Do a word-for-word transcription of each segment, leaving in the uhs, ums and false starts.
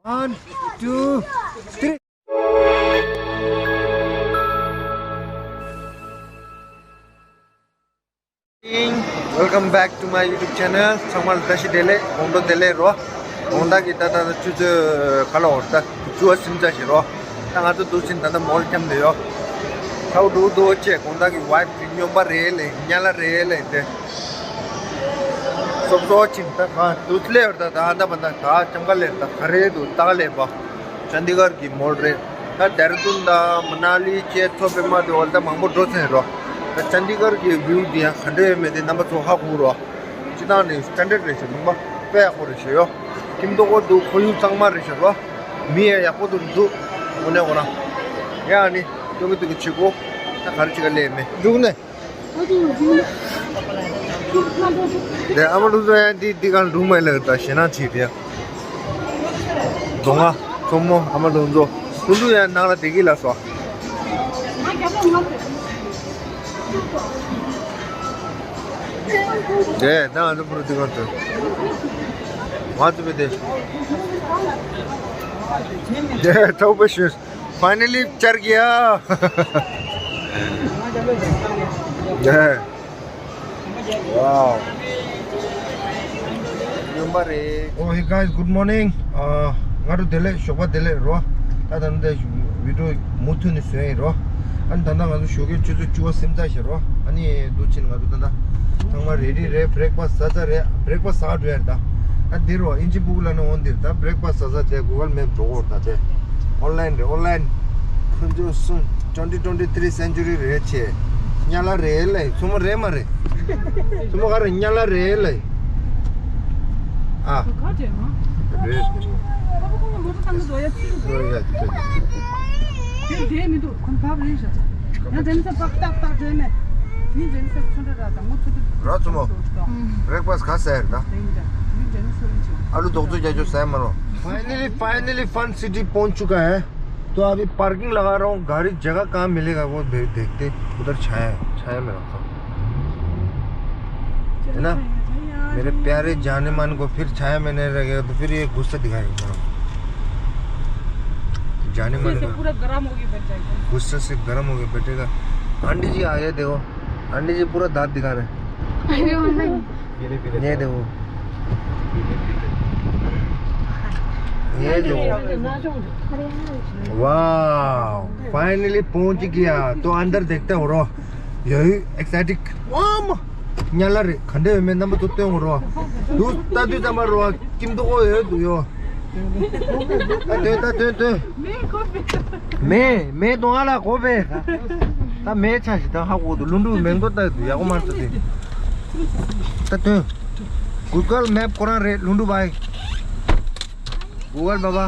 One, two, three. Welcome back to my YouTube channel. ཚང་མ་ལ་བཀྲ་ཤིས་བདེ་ལེགས། དགོང་དྲོ་བདེ་ལེགས་རོ། དགོང་དག་གི་ད་ད་ཆུ་ཚོད་ག་ལ་འོར་ད་བཅུ་པ་ཟིན་ཚར་ཞིག་རོ། ད་ང་ཚོ་འདུག་ཕྱིན་ད་ད་མོལ་འཁྱམས་བསྡད་ཡོད། ཁའུ་འགྲོ་འདུག་ཅེས་དགོང་དག་གི་ཝའིབ་གི་སྨྱོན་པ་རེད་ལེ་ཉ་ལ་རེད་ལེ་དེ། སོབ་སོབ་ཕྱིན་ད་ག་འདུག་སླེབས་ད་ད་ད་པ་ད་ད་ལྕམ་ཀ་ལེར་ད་ག་རེད་འདུག་ད་ག་ལེར་པ། ཅན་དི་གར་གྱི་མོལ་རེད། ད་ལྡེ་ར་ལྡུན་དང་མ་ན་ལི་བཅས་མཚོ་པདྨ་དེ་བ་ལ་ད་མང་པོ་འགྲོ་ཚར་རོ། ད་ཅན་དི་གར་གྱི་བིའུ་འདི་ཡང་ག་འདྲ་ཡོད་མེད་དེ་རྣམ་པ་ཚོ་ཧ་གོ་རོ། སྤྱི་བཏང་ནས་སི་ཊན་ཌར་ཌི་རེད་ཤག་ལུང་པ་དཔེ་ཡག་པོ་རེད་ཤག་ཡོ། ཁྱིམ་ཐོག་གོ་འདུག་ཁོར་ཡུག་གཙང་མ་རེད་ཤག་རོ། མི་ཡང་ཡག་པོ་འདུག་འདུག་དངོས་གནས་ཁོ་རང་། ཡ་ཨ་ནི་སྟོན་གི་སྟོན་གི་བྱེད་གོ། ད་ག་རེ་བྱེད་ག་ལས་མེད་འདུག་ནས། དེ་ཨ་མ་ལུག་ཚོ་ཡང་འདི་འདི་གང་འདུག་མ་ལགས། ད་ཞེད་སྣང་བྱེད་དེ། རྫོང་ང་མཚོ་མོ་ཨ་མ་ལུག་ཚོ་ཀུན་ཏུ་ཡང་ནང་ལ་བསྡད་ཀྱི་ལ་སོ། དེ་ད་ང་ཚོ་པུ་རུ་འདི་གང་འདུག་ང་ཚོ་བེ་དེ། དེ་ཐོག་པ་ཤོད། Finally བཅར་གྱི་ཡ། Wow. ཡོན་པ་རེད། Oh, hey guys, good morning. ཨ། སྔ་དྲོ་བདེ་ལེགས། ཞོགས་པ་བདེ་ལེགས་རོ། ད་ད་ནི་ད་བི་ཌི་ཡོ་མུ་མཐུད་ནས་བཟོས་ཡིན་རོ། ཨ་ནི་ད་ལྟ་ང་ཚོ་ཞོགས་ཀའི་ཆུ་ཚོད་བཅུ་པ་ཟིན་ཚར་ཞིག་རོ། ཨ་ནི་འདུག་ཕྱིན་ང་ཚོ་ད་ལྟ་ཚང་མ་རེ་ཌི་རེད། བྷི་རེག་ཕ་སི་ཟ་ས་རེད། བྷི་རེག་ཕ་སི་ཟ་འགྲོ་ཡ་རེད་ད། ཨ་འདི་རོ་ཨིན་ཇི་སྦུག་ལ་ནི་འོང་འདིར་ད་བྷི་རེག་ཕ་སི་ཟ་ས་དེ་གུ་གལ་མེབ་འགྲོ་གོ་ད་དེ། ཨོན་ལན་རེད་ཨོན་ལན། ཁོ་ཚོ་སུ་twenty twenty three century རེད་ཆེ། ཉ་ལ་རེད་ལེ། མཚོ་མོ་རེད་མ་རེད། མཚོ་མོ་ག་རེ་ཉ་ལ་རེད་ལེ། ཨ། ག་རེད་མ། རེད། ཁོ་ཁོ་མོ་ཏང་གི་འགྲོ་ཡ་ཚུལ། འགྲོ་ཡ་ཚུལ། དེ་དེ་མི་འདུག་ཁོང་བབ་རེད་ཤག་ཡང་དེ་ནི་ས་ཏག་ཏག་ཏག་དྲན་མེད། ནི་དེ་ནི་ས་ཚོན་ཁྲ་ར་དང་མོ་ཚོ་དུ། ར་མཚོ་མོ། བྷི་རེག་ཕ་སི་ག་ཟེར་ད། དེ་ནི་ད་ནི་དེ་ནི་སོ་ཡིན་ཆོག་ཨ་ལུ་རྡོག་བཙུགས་རྒྱ་ཆོ་ཟེར་མ་རོ། Finally, finally, fun city पहुंच चुका है। तो अभी पार्किंग लगा रहा हूँ, गाड़ी जगह कहाँ मिलेगा वो दे-, देखते। उधर छाया है, छाया में रखता हूँ। है ना? मेरे प्यारे जानेमान को फिर छाया में नहीं रखेगा तो फिर ये गुस्सा दिखाएगा। जानेमान फिर से को पूरा गर्म होके बैठ जाएगा। गुस्से से गर्म होके बैठेगा। आंटी जी आ गए, देखो। आंटी जी पूरा दांत दिखा रहे हैं। अरे, वो नहीं। ये देखो। ये देखो। वाह, फाइनली पहुंच गया। तो अंदर देखते हो रो। यही एक्साइटिंग। वाम। ཉ་ལ་རེད། ག་འདྲ་ཡོད་མེད་རྣམ་པ་ཚོ་སྟོན་དགོས་རོ། འདུག་ལྟ་དུས་ཙམ་པ་རོ། ཁྱིམ་ཐོག་ཨོ་ཡོད་འདུག་ཡོ། ད་སྟོན་ད་སྟོན་སྟོན། མེ་མེ་གཏོང་ཨ་ལ་གོ་བས། ད་མེ་ཆ་ཞིག་ད་ཧ་གོ་འདུག་ལུ་འབྲུག་མེ་མདོ་ལྟ་འདུག་ཡག་པོ་མ་ཚོ་དེ། ད་སྟོན། གུ་གལ་མེབ་ཁོ་རང་རེད་ལུ་འབྲུག་བའི། གུ་གལ་བ་བ།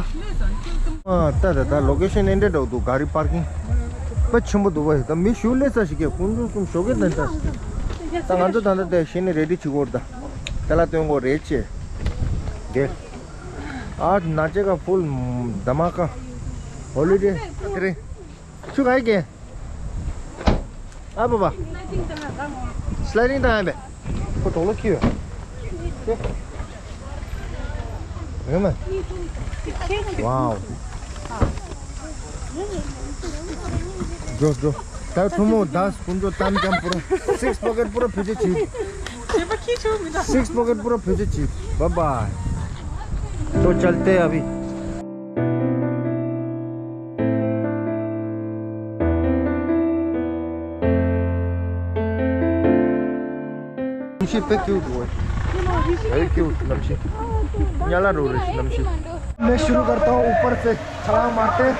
ཨ་ད་ད་ད་ལོ་ཀེ་ཤན་ཨེ་འདྲ་འདྲ་འདུག་ག་རི་པར་ཀིང་། དཔེ་ཆེན་པོ་འདུག་བ། ད་མི་ཞུ་ལས་ས་ཞིག་གི་ཀུན་འཛུལ་གསུམ་ཞོགས་ཀས་ནས་ད། ད་ང་ཚོ་ད་ད་དེ་ཤེས་ནི་རེ་ཌི་བྱེད་དགོས་རེད་ད། ད་ལ་སྟོན་དགོས་རེད་ཅེ། དེ། आज नाचेगा फुल धमाका। होलीडे। अरे। छु खाए के? आ बाबा। स्लाइडिंग ता है बे। को टोलो क्यों है? के? है ना? वाओ। जो जो। ད་ཐུ་མོ་དཱས་ཀུན་ཇོ་ཏམ་ཀམ་པུ་ར། སིགས་པོ་ཀེཊ་པུ་ར་ཕུ་ཅེ་ཆིབ། སིགས་པོ་ཀེཊ་པུ་ར་ཕུ་ཅེ་ཆིབ། बाय बाय। तो चलते हैं अभी। ནམ་ཞིག་དཔེ་ཀིའུཊ་འདུག་བ། Very cute ནམ་ཞིག་ཉ་ལ་རུ་རེ་ནམ་ཞིག मैं शुरू करता हूँ ऊपर से। छलांग मारते हैं।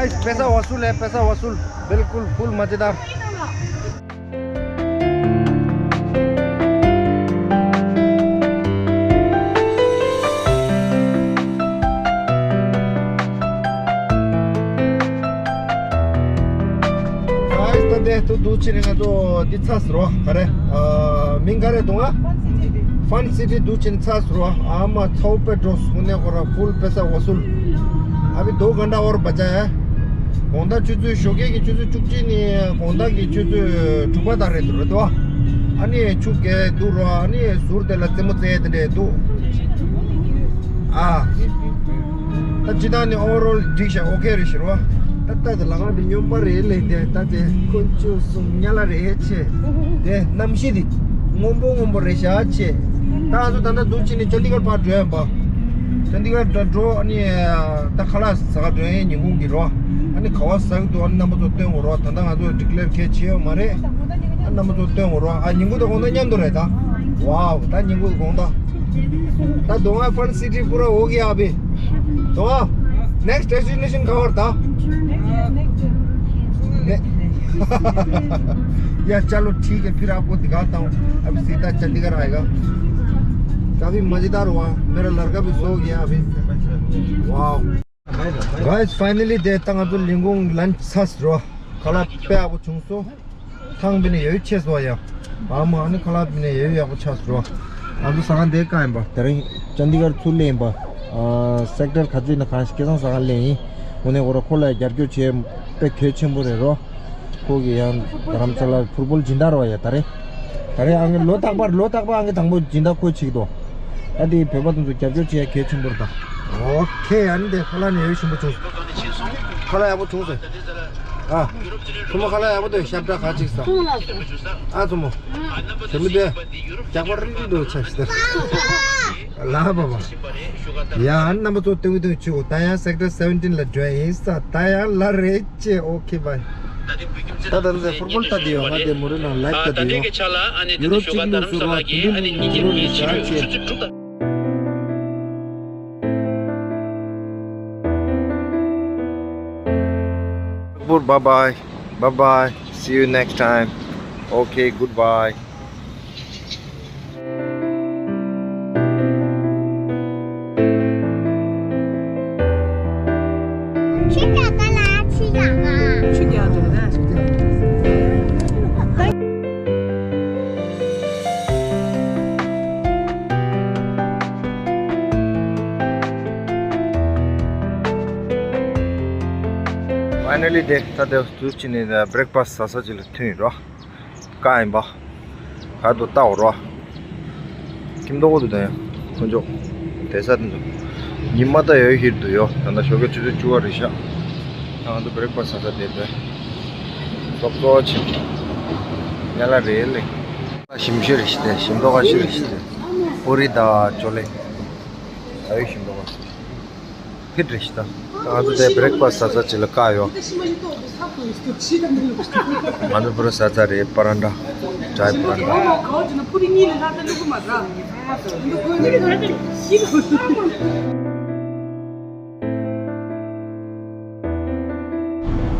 गाइस, पैसा वसूल है, पैसा वसूल। बिल्कुल फुल मजेदार। गाइस, ད་འདི་ཐུག་འདུག་ཕྱིན་ནས་ང་ཚོ་འདི་ཚར་ཟེར་བ་ག་རེ། ཨ། མིང་ག་རེ་འདུག་ཨ། ཕན་སི་ཊི་འདུག་ཕྱིན་ཚར་ཟེར་བ། ཨ་མ་ཚའོ་པེ་ཏྲོས་ཧུ་ནེ་ཁོ་ར་ཕུལ་པེ་ས་ཝ་སུལ། ཨ་བི་དོ་ག་འདྲ་བོར་བ་ཅ་ཡ། དགོང་དག་ཆུ་ཚོད་ཞོགས་ཀས་ཀྱི་ཆུ་ཚོད་བཅུ་གཅིག་ནས་དགོང་དག་གི་ཆུ་ཚོད་དྲུག་པ་དག་རེད་འདུག་རེད་དོ། ཨ་ནི་ཆུ་རྐྱལ་འདུག་རོ། ཨ་ནི་ཟུར་དེ་ལ་རྩེད་མོ་རྩེ་དེ་འདྲས་འདུག་ཨ། ད་ཅི་ད་ནི་ཨོ་བར་ཨོལ་འགྲིག་ཤག་ཨོ་ཁེ་རེད་ཤག་རོ། ད་ལྟ་དེ་ལ་ང་དེ་སྨྱོན་པ་རེད་ལས་དེ་ད་དེ་ཁོ་ཆུ་སུམ་ཉ་ལ་རེད་ཆེ། དེ་གནམ་གཤིས་དེ་སྔོན་པོ་སྔོན་པོ་རེད་ཤག་ཆེ། ད་ང་ཚོ་ད་ལྟ་འདུག་ཕྱིན་ནས་ཅན་ཌི་གར་ཕར་འགྲོ་ཡ་ཡིན་པ། ཅན་ཌི་གར་འགྲོ་འགྲོ། ཨ་ནི་ད་ཁ་ལག་ཟ་ག་འགྲོ་ཡ་ཡིན། ཉིན་གུང་གི་རོ། ཨ་ནི་ག་བ་ཟ་གི་འདུག་ཨ་ནི་རྣམ་པ་ཚོ་སྟོན་དགོས་རོ། ད་ལྟ་ང་ཚོ་ཌི་ཀི་ལེར་གལ་ཆེ་ཡོད་མ་རེད། ཨ་རྣམ་པ་ཚོ་སྟོན་དགོས་རོ། ཨ་ཉིན་གུང་དང་དགོང་དག་མཉམ་དུ་རེད་ད། ཝའོ། ད་ཉིན་གུང་དགོང་དག་ད་དུང་ཨ་ཕན་སི་ཊི་པུ་ར་འོ་གི་ཨ་བི། དུང་ཨ། नेक्स्ट डेस्टिनेशन कहाँ और था? ने- या चलो ठीक है, फिर आपको दिखाता हूँ। अभी सीधा चंडीगढ़ आएगा। काफी मजेदार हुआ। मेरा लड़का भी सो गया अभी। Wow. Guys, finally དེ་ད་ང་ཚོ་ལིང་གུང་ལན་ཆ་ཚར་རོ། ཁ་ལག་དཔེ་ཡག་པོ་བྱུང་སོང་། ཐང་པི་ནས་ཡོད་ཆེ་སོ་ཡ། ཨ་མ་ཨ་ནི་ཁ་ལག་པི་ནས་ཡོད་ཡག་པོ་ཆགས་སོ། ང་ཚོ་ཟ་ཁང་དེ་ཀ་ཡིན་པ། དེ་རིང་ཅན་ཌི་གར་ཚུར་སླེབས་ཡིན་པ། ཨ། སེག་ཊར་ག་ཚོད་ན་གང་ཞིག་སྐལ་བཟང་ཟ་ཁང་སླེབས་ཡིན། དངོས་གནས་ཁོ་ར་ཁོ་ལ་རྒྱབ་སྐྱོར་བྱས་དཔེ་གལ་ཆེན་པོ་རེད་རོ། ཁོ་གི་ཡང་རྡ་རམ་ས་ལ་ཕུར་བུལ་སྦྱིན་བདག་རོ་ཡ་ད་རེ། ད་རེ་ཨང་ལོ་རྟག་པར་ལོ་རྟག་པར་ཨང་དང་པོ་སྦྱིན་བདག་ཁོ་ཅིག་དོ། ད་དེ་བོད་པ་དེ་ཚོ་རྒྱབ་སྐྱོར་བྱེད་ཡ་གལ་ཆེན་པོ་རེད་ད། ཨོ་ཁེ། ཨ་ནི་དེ་ཁ་ལག་ནས་ཡོད་ཞིམ་པོ་བྱུང་སོང་། ཁ་ལག་ཡག་པོ་བྱུང་སོང་། ཨ། ཁོ་མོ་ཁ་ལག་ཡག་པོ་འདུག་ཤ་བཀྲ་ག་ཅིག་ཟ། ཨ་ཚོ་མོ། ཚོ་མོ་དེ། རྒྱག་པ་རིག་རིག་འདུག་ཆ་ཞིག་ལ་བ་བ། ཡ་ཨ་རྣམ་པ་ཚོ་སྟོན་གི་སྟོན་གི་བྱེད་དགོས། ད་ཡང་སེག་ཊར་སེ་ཝེན་ཊིན་ལ་འགྲོ་ཡ་ཡིན་ས། ད་ཡང་ལ་རེད་ཅེ། ཨོ་ཁེ་བྷའི། ད་ད་ད་ཕུར་བུལ་ལྟ་དེ་ཡོད། ང་དེ་མོ་རེ་ནང་ལའིབ་ལྟ་དེ་ཡོད། ཡུ་རོ་གཅིག་ལུགས་སུ་རོ་དེ་འདྲ་ནི་ཡུ་རོ་ནི་བྱ་ཆེ། Bye bye. Bye bye. See you next time. Okay, goodbye. Finally དེ་ད་དེ་དུས་ཕྱིན་ནས་བྷི་རེག་ཕ་སི་ཊི་ཟ་ས་ཅིག་ལ་ཐོན་ཡོད་རོ། ཀ་ཡིན་པ། ག་དུ་ལྟ་འོ་རོ། ཁྱིམ་ཐོག་གོ་དུ་དང་ཡང་ཁོ་ཚོ་དེ་ས་དེ་ཚོ་ཉི་མ་ད་ཡོད་ཧིར་དུ་ཡོད། ད་ལྟ་ཞོགས་ཀའི་ཆུ་ཚོད་བཅུ་པ་རེད་ཤག་ད་ང་ཚོ་བྷི་རེག་ཕ་སི་ཊི་ཟ་ས་དེ་དོན་སོབ་སོ་ཆེ་ཉ་ལ་རེད་ལེ། ཞིམ་ཤོས་རེད་ཤི་དེ། ཞིམ་མདོག་ཁ་ཤས་རེད་ཤི་དེ། པུ་རི་དང་ཅོ་ལེ། ད་ཡོད་ཞིམ་མདོག་ཁ་ཤས། ཕིཊ་རེད་ཤི་ད། ང་ཚོ་དེ་བྷི་རེག་ཕ་སི་ཊི་ཟ་ས་ཅིག་ལ་བཀག་ཡོད། ང་ཚོ་པུ་ར་ཟ་ས་རེད། པ་རན་ཏྲ། ཌྲའི་པ་རན་ཏྲ།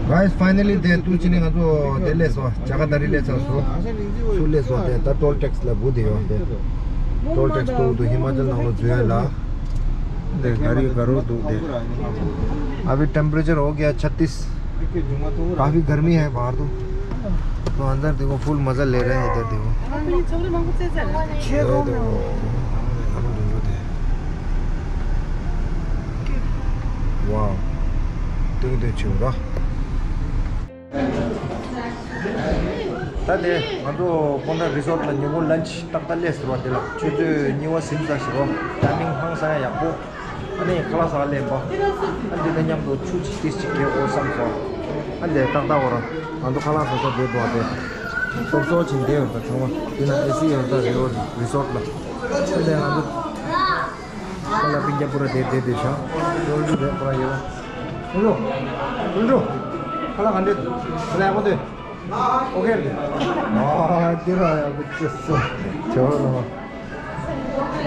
Guys, finally དེ་དུས་ཕྱིན་ནས་ང་ཚོ་དེ་སླེབས་སོང་། ཇ་ག་ཏ་རི་སླེབས་ཚར་སོང་། ཚུར་སླེབས་སོང་། དེ་ད་ཊོལ་ཊེག་སི་ལ་སྒུག་བསྡད་ཡོད་དེ། toll tax तो उधर हिमाचल नाम जो है ला। देख, गाड़ी का रोड दो दे। अभी टेम्परेचर हो गया छत्तीस। काफ़ी गर्मी है बाहर तो। तो अंदर देखो, फुल मज़ा ले रहे हैं इधर देखो। वाह। ཏིང་ཏིང་ཆེ་བ། ད་དེ་ང་ཚོ་ཀོང་ཏ་རི་སོར་ཊི་ལ་ཉིན་གུང་ལན་ཆི་ཏག་ཏག་སླེབས་ཟེར་བ་དེ་ལ་ཆུ་ཚོད་གཉིས་པ་ཟིན་ས་ཞིག་རོ། ཊའི་མིང་ཧང་སང་ཡག་པོ། ཨ་ནི་ཁ་ལག་ཟ་ག་སླེབས་པ། ཨ་འདི་དང་མཉམ་དུ་ཆུ་ཅིག་ཏིས་ཅིག་གས་འོ་བསམ་སོང་། ཨ་འདི་ཏག་ཏག་བོ་ར། ང་ཚོ་ཁ་ལག་ཟ་ས་དེ་འདུག་ཨ་དེ། སོབ་སོབ་ཅིག་འདི་ཡོད་ད་ཚང་མ། དེ་ན་ཨེ་སི་ཡོད་ད་རི་སོར་ཊི་ལ། ཨ་འདི་ང་ཚོ། ཁ་ལག་པིན་རྒྱ་པུ་ར་དེ་དེ་དེ་ཤ། ཀྲོལ་ཏུ་དེ་པུ་ར་ཡོད། ཀྲོལ་ཏུ། ཀྲོལ་ཏུ། ཁ་ལག་ག་འདྲེ། ཁ་ལག་ཡག་པོ་དེ། ཨོ་ཁེ་རེད། ཨ་དེ་ར་ཡག་པོ་ཅི་སོ། ཇོ་རོ།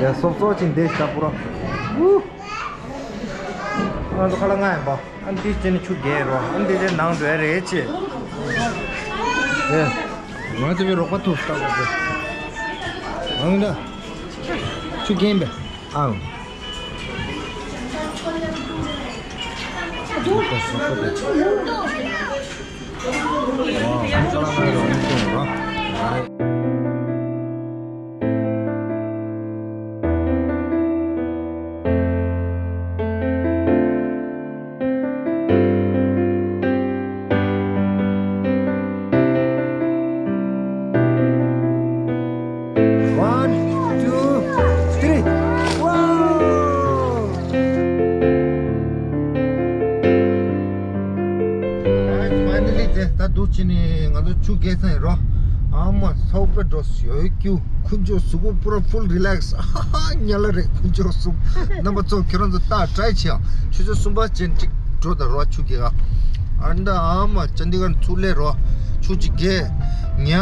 ཡ་སོབ་སོབ་ཅིག་འདེ་ཤ་པུ་ར། ཨུ། ང་ཚོ་ཁ་ལག་ང་ཡིན་པ། ཨ་འདི་ཅན་ཆུ་རྒྱས་རོ། ཨ་འདི་ཅན་ནང་འགྲོ་ཡ་རེད་ཅེ། ཡ། ང་ཚོ་བའི་རོགས་པ་ཐུག་ལྟ་བ་དེ། ཨང་ད། ཆུ་རྒྱས་པས། ཨང་། One, two, three. Wow! Guys, finally དེ་ད་འདུག་ཅི་ནི་ང་ཚོ་ཆུ་རྒྱས་ཚར་ཡིན་རོ། ཨ་མ་སའུ་པེ་འགྲོ་ཡོད་ཀྱུ། ཁུ་ཇོ་སུ་གུ་པུ་ར་ཕུལ་རི་ལེགས། ཨ་ཧ་ཧ་ཉ་ལ་རེད་ཁུ་ཇོ་སུ། རྣམ་པ་ཚོ་ཁྱེད་རང་ཚོ་ད་ཊ་རའི་བྱེད་ཨ། ཆུ་ཚོད་གསུམ་པ་ཅན་གཅིག་འགྲོ་ད་རོ་ཆུ་རྒྱས་ག་ཨ་འདྲ་ཨ་མ་ཅན་དི་གར་ཚུར་སླེབས་རོ། ཆུ་གཅིག་རྒྱས། ཉ།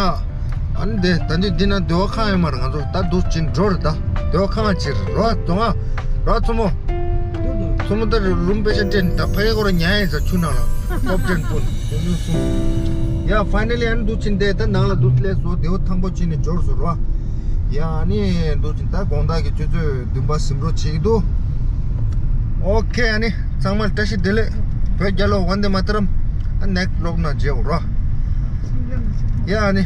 ཨ་ནི་དེ་ད་འདི་འདི་ན་སྡེ་བ་ཁང་ཡོད་མ་རེད། ང་ཚོ་ད་འདུག་ཅིན་འགྲོ་རེད་ད། སྡེ་བ་ཁང་ཅིག་རེད་རོ། དོ་ང་རོ་མཚོ་མོ། མཚོ་མོ་ད་རུམ་པེ་ཤ་ཏྲེན་ད་ཕ་གི་ཁོ་ར་ཉ་ཡིན་ས་ཆུ་ནང་ལ་ཊོབ་ཊེན་པུན། ཡ་ཕའི་ནལ་ལི་ཨ་ནི་འདུག་ཅིན་དེ་ད་ནང་ལ་འདུག་སླེབས་སོ། སྡེ་བ་ཐང་པོ་ཅིན་ནི་འབྱོར་སོ་རོ། ཡ་ཨ་ནི་འདུག་ཅིན་ད་དགོང་དག་གི་ཆུ་ཚོད་བདུན་པ་ཟིན་འགྲོ་བྱེད་ཀྱི་འདུག་ཨོ་ཁེ། ཨ་ནི་ཚང་མ་ལ་བཀྲ་ཤིས་བདེ་ལེགས། བོད་རྒྱལ་ལོ། ཝན་དེ་མ་ཏ་རམ། ཨ་ནེག་སི་ཊི་བི་ལོག་ན་མཇལ་འོ་རོ། ཡ་ཨ་ནི།